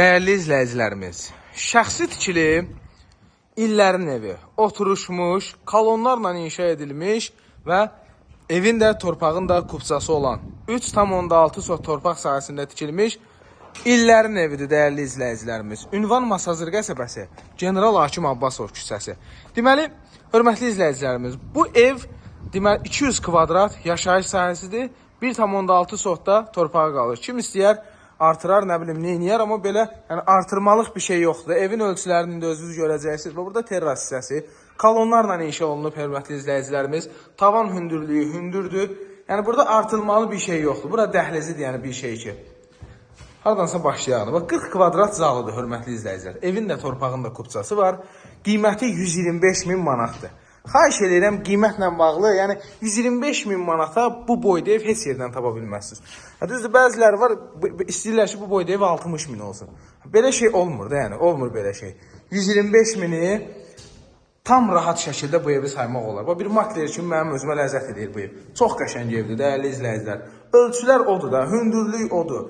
Dəyərli izləyicilərimiz, şəxsi tikili illərin evi oturuşmuş, kolonlarla inşa edilmiş və evin də torpağın da kupçası olan 3,6 sot torpaq sahəsində tikilmiş illərin evidir dəyərli izləyicilərimiz. Ünvan Masazır qəsəbəsi, General Hakim Abbasov küçəsi. Deməli, hörmətli izləyicilərimiz, bu ev deməli 200 kvadrat yaşayış sahəsidir. 1,6 sotda torpağı qalır. Kim istəyər artırar, nə bilim, neyniyər, amma belə yəni artırmalıq bir şey yoxdur. Evin ölçülərini də özünüz görəcəksiniz. Bax, burada terras hissəsi, kolonlarla inşa olunub, hörmətli izləyicilərimiz. Tavan hündürlüyü hündürdür. Yəni burada artırmalı bir şey yoxdur. Bura dəhlizidir, yəni bir şey ki. Hardansa başlayalım. Bax, 40 kvadrat zalıdır, hörmətli izləyicilər. Evin də torpağın da kupçası var. Qiyməti 125 min manatdır. Xahiş edirəm qiymətlə bağlı, yəni 125 min manata bu boyda ev heç yerdən tapa bilməzsiniz. Ha, düzdür, bəziləri var, istəyirlər ki, bu boyda ev 60 min olsun. Belə şey olmur da, yəni olmur belə şey. 125 mini tam rahat şəkildə bu evi saymaq olar. Bax, bir makler kimi mənim özümə ləzzət edir bu ev. Çox qəşəng evdir, dəyərli izləyicilər. Ölçülər odur da, hündürlük odur.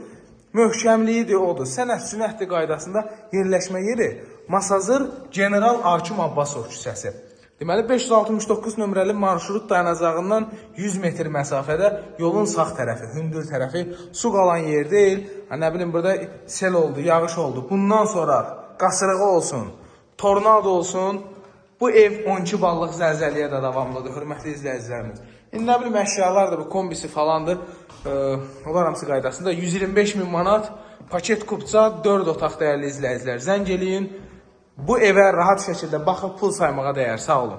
Möhkəmliyi də odur. Sənət sünətli qaydasında yerləşmə yeri Masazır General Hakim Abbasov küçəsi. Deməli 569 nömrəli marşrut dayanacağından 100 metr məsafədə yolun sağ tərəfi, hündür tərəfi su qalan yer deyil. Ha, nə bilim burada sel oldu, yağış oldu. Bundan sonra qasırğa olsun, tornado olsun. Bu ev 12 ballıq zəlzələyə də davamlıdır, hörmətli izləyicilərimiz. İndi nə bilim əşyalar da bu kombisi falandır. Onlar hamısı qaydasında 125 min manat paket kupça 4 otaq dəyərli izləyicilər. Zəng eləyin. Bu evə rahat şəkildə baxıb pul saymağa dəyər. Sağ olun.